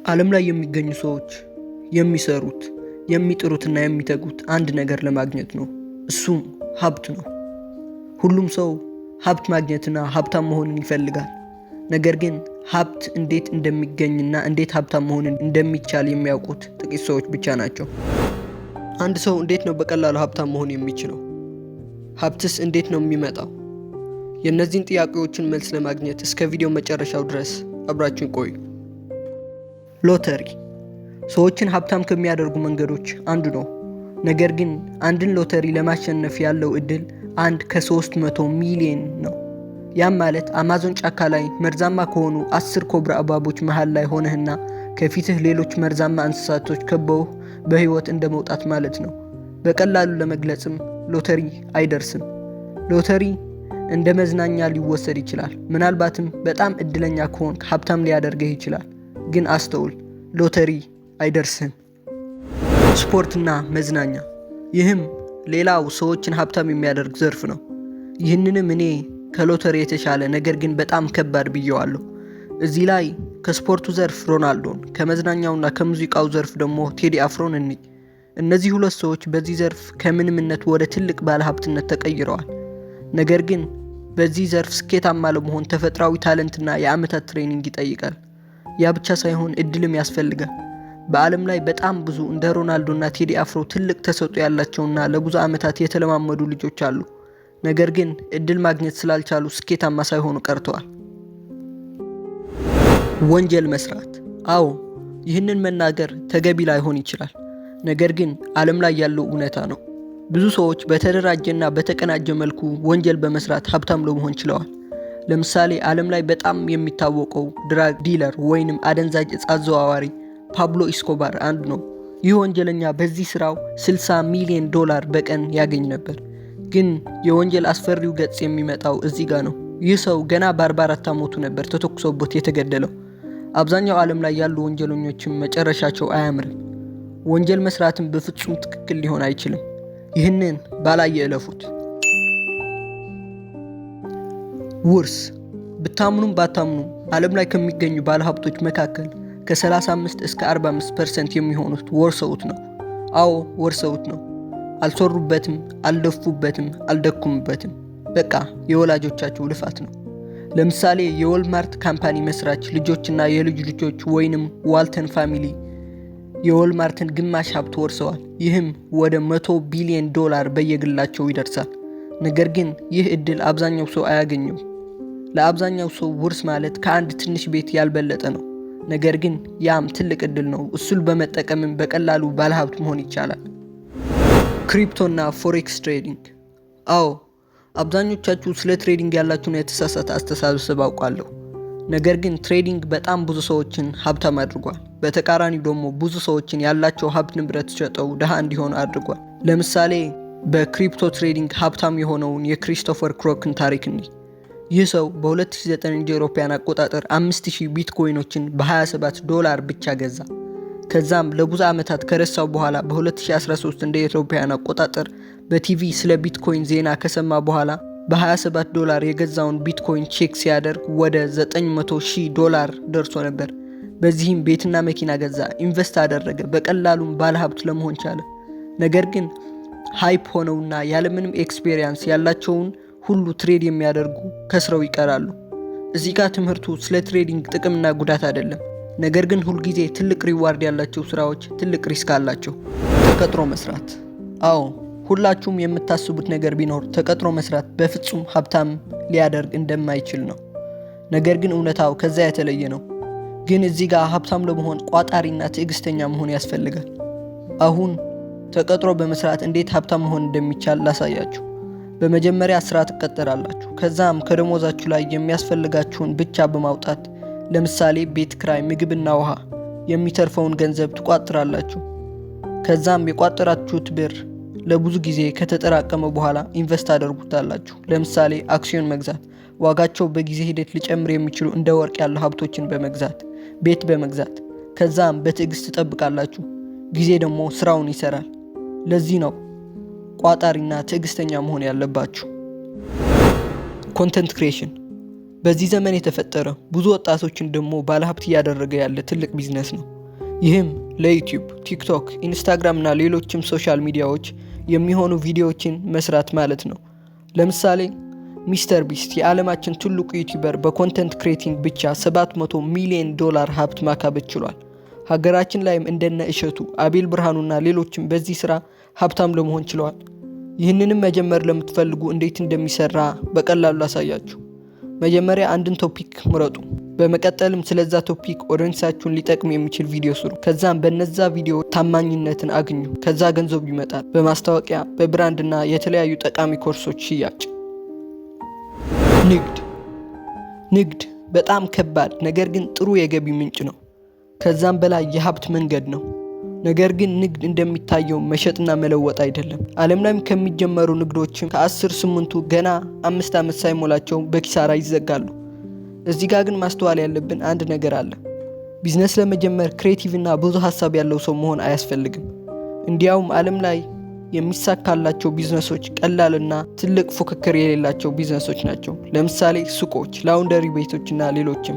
ዓለም ላይ የሚገኙ ሰዎች የሚሰሩት፣ የሚጥሩትና የሚተጉት አንድ ነገር ለማግኘት ነው። እሱም ሀብት ነው። ሁሉም ሰው ሀብት ማግኘትና ሀብታም መሆንን ይፈልጋል። ነገር ግን ሀብት እንዴት እንደሚገኝና እንዴት ሀብታም መሆንን እንደሚቻል የሚያውቁት ጥቂት ሰዎች ብቻ ናቸው። አንድ ሰው እንዴት ነው በቀላሉ ሀብታም መሆን የሚችለው? ሀብትስ እንዴት ነው የሚመጣው? የእነዚህን ጥያቄዎችን መልስ ለማግኘት እስከ ቪዲዮ መጨረሻው ድረስ አብራችሁን ቆዩ። ሎተሪ ሰዎችን ሀብታም ከሚያደርጉ መንገዶች አንዱ ነው። ነገር ግን አንድን ሎተሪ ለማሸነፍ ያለው እድል 1 ከ300 ሚሊዮን ነው። ያም ማለት አማዞን ጫካ ላይ መርዛማ ከሆኑ 10 ኮብራ እባቦች መሃል ላይ ሆነህና ከፊትህ ሌሎች መርዛማ እንስሳቶች ከበውህ በህይወት እንደ መውጣት ማለት ነው። በቀላሉ ለመግለጽም ሎተሪ አይደርስም። ሎተሪ እንደ መዝናኛ ሊወሰድ ይችላል። ምናልባትም በጣም እድለኛ ከሆንክ ሀብታም ሊያደርግህ ይችላል። ግን አስተውል፣ ሎተሪ አይደርስህም። ስፖርትና መዝናኛ፣ ይህም ሌላው ሰዎችን ሀብታም የሚያደርግ ዘርፍ ነው። ይህንንም እኔ ከሎተሪ የተሻለ ነገር ግን በጣም ከባድ ብየዋለሁ። እዚህ ላይ ከስፖርቱ ዘርፍ ሮናልዶን፣ ከመዝናኛውና ከሙዚቃው ዘርፍ ደግሞ ቴዲ አፍሮን እንይ። እነዚህ ሁለት ሰዎች በዚህ ዘርፍ ከምንምነት ወደ ትልቅ ባለሀብትነት ተቀይረዋል። ነገር ግን በዚህ ዘርፍ ስኬታማ ለመሆን ተፈጥሯዊ talent ና የዓመታት training ይጠይቃል። ያ ብቻ ሳይሆን እድልም ያስፈልጋል። በዓለም ላይ በጣም ብዙ እንደ ሮናልዶና ቴዲ አፍሮ ትልቅ ተሰጥኦ ያላቸውና ለብዙ ዓመታት የተለማመዱ ልጆች አሉ። ነገር ግን እድል ማግኘት ስላልቻሉ ስኬታማ ሳይሆኑ ቀርተዋል። ወንጀል መስራት። አዎ፣ ይህንን መናገር ተገቢ ላይሆን ይችላል። ነገር ግን ዓለም ላይ ያለው እውነታ ነው። ብዙ ሰዎች በተደራጀና በተቀናጀ መልኩ ወንጀል በመስራት ሀብታም ለመሆን ችለዋል። ለምሳሌ ዓለም ላይ በጣም የሚታወቀው drug dealer ወይንም አደንዛዥ እጽ አዘዋዋሪ ፓብሎ ኢስኮባር አንዱ ነው። ይህ ወንጀለኛ በዚህ ስራው 60 ሚሊዮን ዶላር በቀን ያገኝ ነበር። ግን የወንጀል አስፈሪው ገጽ የሚመጣው እዚህ ጋር ነው። ይህ ሰው ገና በ44 ዓመቱ ነበር ተተኩሶበት የተገደለው። አብዛኛው ዓለም ላይ ያሉ ወንጀለኞችም መጨረሻቸው አያምርም። ወንጀል መስራትም በፍጹም ትክክል ሊሆን አይችልም። ይህንን ባላየ እለፉት። ውርስ። ብታምኑም ባታምኑም ዓለም ላይ ከሚገኙ ባለሀብቶች መካከል ከ35 እስከ 45% የሚሆኑት ወርሰውት ነው። አዎ፣ ወርሰውት ነው። አልሰሩበትም፣ አልለፉበትም፣ አልደከሙበትም። በቃ የወላጆቻቸው ልፋት ነው። ለምሳሌ የዎልማርት company መስራች ልጆችና የልጅ ልጆች ወይንም ዋልተን family የዎልማርትን ግማሽ ሀብት ወርሰዋል። ይህም ወደ 100 ቢሊዮን ዶላር በየግላቸው ይደርሳል። ነገር ግን ይህ እድል አብዛኛው ሰው አያገኘውም። ለአብዛኛው ሰው ውርስ ማለት ከአንድ ትንሽ ቤት ያልበለጠ ነው። ነገር ግን ያም ትልቅ እድል ነው። እሱን በመጠቀምም በቀላሉ ባለሀብት መሆን ይቻላል። Crypto ና forex trading። አዎ፣ አብዛኞቻችሁ ስለ trading ያላችሁን የተሳሳተ አስተሳሰብ አውቃለሁ። ነገር ግን trading በጣም ብዙ ሰዎችን ሀብታም አድርጓል። በተቃራኒው ደግሞ ብዙ ሰዎችን ያላቸው ሀብት ንብረት ሸጠው ድሃ እንዲሆኑ አድርጓል። ለምሳሌ በ crypto trading ሀብታም የሆነውን የክሪስቶፈር ክሮክን ታሪክ እንይ። ይህ ሰው በ2009 እንደ አውሮፓውያን አቆጣጠር 5000 ቢትኮይኖችን በ27 ዶላር ብቻ ገዛ። ከዛም ለብዙ ዓመታት ከረሳው በኋላ በ2013 እንደ አውሮፓውያን አቆጣጠር በቲቪ ስለ ቢትኮይን ዜና ከሰማ በኋላ በ27 ዶላር የገዛውን ቢትኮይን check ሲያደርግ ወደ 900 ሺህ ዶላር ደርሶ ነበር። በዚህም ቤትና መኪና ገዛ፣ invest አደረገ፣ በቀላሉም ባለሀብት ለመሆን ቻለ። ነገር ግን hype ሆነውና ያለምንም experience ያላቸውን ሁሉ trade የሚያደርጉ ከስረው ይቀራሉ። እዚህ ጋር ትምህርቱ ስለ trading ጥቅምና ጉዳት አይደለም። ነገር ግን ሁልጊዜ ትልቅ reward ያላቸው ስራዎች ትልቅ risk አላቸው። ተቀጥሮ መስራት። አዎ፣ ሁላችሁም የምታስቡት ነገር ቢኖር ተቀጥሮ መስራት በፍጹም ሀብታም ሊያደርግ እንደማይችል ነው። ነገር ግን እውነታው ከዛ የተለየ ነው። ግን እዚህ ጋር ሀብታም ለመሆን ቋጣሪና ትዕግስተኛ መሆን ያስፈልጋል። አሁን ተቀጥሮ በመስራት እንዴት ሀብታም መሆን እንደሚቻል ላሳያችሁ። በመጀመሪያ ስራ ትቀጠራላችሁ። ከዛም ከደሞዛችሁ ላይ የሚያስፈልጋችሁን ብቻ በማውጣት፣ ለምሳሌ ቤት ክራይ፣ ምግብና ውሃ፣ የሚተርፈውን ገንዘብ ትቋጥራላችሁ። ከዛም የቋጠራችሁት ብር ለብዙ ጊዜ ከተጠራቀመ በኋላ invest ታደርጉታላችሁ። ለምሳሌ አክሲዮን መግዛት፣ ዋጋቸው በጊዜ ሂደት ሊጨምር የሚችሉ እንደ ወርቅ ያሉ ሀብቶችን በመግዛት፣ ቤት በመግዛት። ከዛም በትዕግስት ትጠብቃላችሁ። ጊዜ ደግሞ ስራውን ይሰራል። ለዚህ ነው ቋጣሪና ትዕግስተኛ መሆን ያለባችሁ። Content creation በዚህ ዘመን የተፈጠረ፣ ብዙ ወጣቶችን ደግሞ ባለሀብት እያደረገ ያለ ትልቅ ቢዝነስ ነው። ይህም ለዩቲዩብ፣ ቲክቶክ፣ ኢንስታግራም እና ሌሎችም social media ዎች የሚሆኑ ቪዲዮዎችን መስራት ማለት ነው። ለምሳሌ ሚስተር ቢስት የዓለማችን ትልቁ YouTuber በ content creating ብቻ 700 ሚሊዮን ዶላር ሀብት ማካበት ችሏል። ሀገራችን ላይም እንደነ እሸቱ፣ አቤል ብርሃኑና ሌሎችም በዚህ ስራ ሀብታም ለመሆን ችለዋል። ይህንንም መጀመር ለምትፈልጉ እንዴት እንደሚሰራ በቀላሉ ላሳያችሁ። መጀመሪያ አንድን topic ምረጡ። በመቀጠልም ስለዛ topic audience ኣችሁን ሊጠቅም የሚችል ቪዲዮ ስሩ። ከዛም በነዛ ቪዲዮ ታማኝነትን አግኙ። ከዛ ገንዘቡ ይመጣል። በማስታወቂያ፣ በ brand እና የተለያዩ ጠቃሚ ኮርሶች ሽያጭ። ንግድ። ንግድ በጣም ከባድ ነገር ግን ጥሩ የገቢ ምንጭ ነው። ከዛም በላይ የሀብት መንገድ ነው። ነገር ግን ንግድ እንደሚታየው መሸጥና መለወጥ አይደለም። ዓለም ላይም ከሚጀመሩ ንግዶችም ከ10 8ቱ ገና 5 ዓመት ሳይሞላቸው በኪሳራ ይዘጋሉ። እዚህ ጋር ግን ማስተዋል ያለብን አንድ ነገር አለ። ቢዝነስ ለመጀመር creative እና ብዙ ሀሳብ ያለው ሰው መሆን አያስፈልግም። እንዲያውም ዓለም ላይ የሚሳካላቸው ቢዝነሶች ቀላልና ትልቅ ፉክክር የሌላቸው ቢዝነሶች ናቸው። ለምሳሌ ሱቆች፣ laundry ቤቶችና ሌሎችም።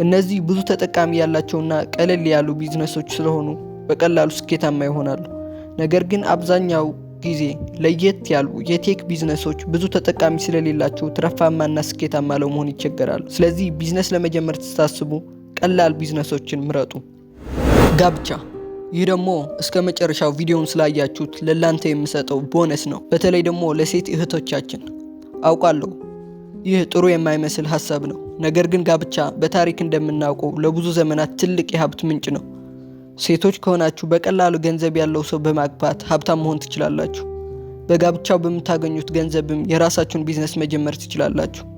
እነዚህ ብዙ ተጠቃሚ ያላቸውና ቀለል ያሉ ቢዝነሶች ስለሆኑ በቀላሉ ስኬታማ ይሆናሉ። ነገር ግን አብዛኛው ጊዜ ለየት ያሉ የ tech ቢዝነሶች ብዙ ተጠቃሚ ስለሌላቸው ትርፋማና ስኬታማ ለመሆን ይቸገራሉ። ስለዚህ ቢዝነስ ለመጀመር ስታስቡ ቀላል ቢዝነሶችን ምረጡ። ጋብቻ። ይህ ደግሞ እስከ መጨረሻው ቪዲዮውን ስላያችሁት ለእናንተ የምሰጠው ቦነስ ነው። በተለይ ደግሞ ለሴት እህቶቻችን። አውቃለሁ ይህ ጥሩ የማይመስል ሀሳብ ነው። ነገር ግን ጋብቻ በታሪክ እንደምናውቀው ለብዙ ዘመናት ትልቅ የሀብት ምንጭ ነው። ሴቶች ከሆናችሁ በቀላሉ ገንዘብ ያለው ሰው በማግባት ሀብታም መሆን ትችላላችሁ። በጋብቻው በምታገኙት ገንዘብም የራሳችሁን ቢዝነስ መጀመር ትችላላችሁ።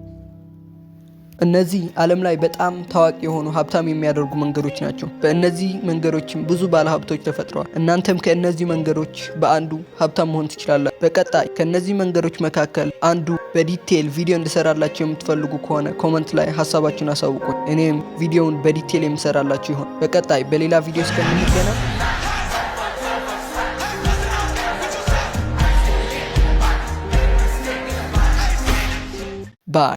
እነዚህ ዓለም ላይ በጣም ታዋቂ የሆኑ ሀብታም የሚያደርጉ መንገዶች ናቸው። በእነዚህ መንገዶችም ብዙ ባለሀብቶች ተፈጥረዋል። እናንተም ከእነዚህ መንገዶች በአንዱ ሀብታም መሆን ትችላላችሁ። በቀጣይ ከእነዚህ መንገዶች መካከል አንዱ በ detail ቪዲዮ እንድሰራላችሁ የምትፈልጉ ከሆነ comment ላይ ሀሳባችሁን አሳውቁ። እኔም ቪዲዮውን በ detail የምሰራላችሁ ይሆን። በቀጣይ በሌላ ቪዲዮ እስከምንገናኝ bye።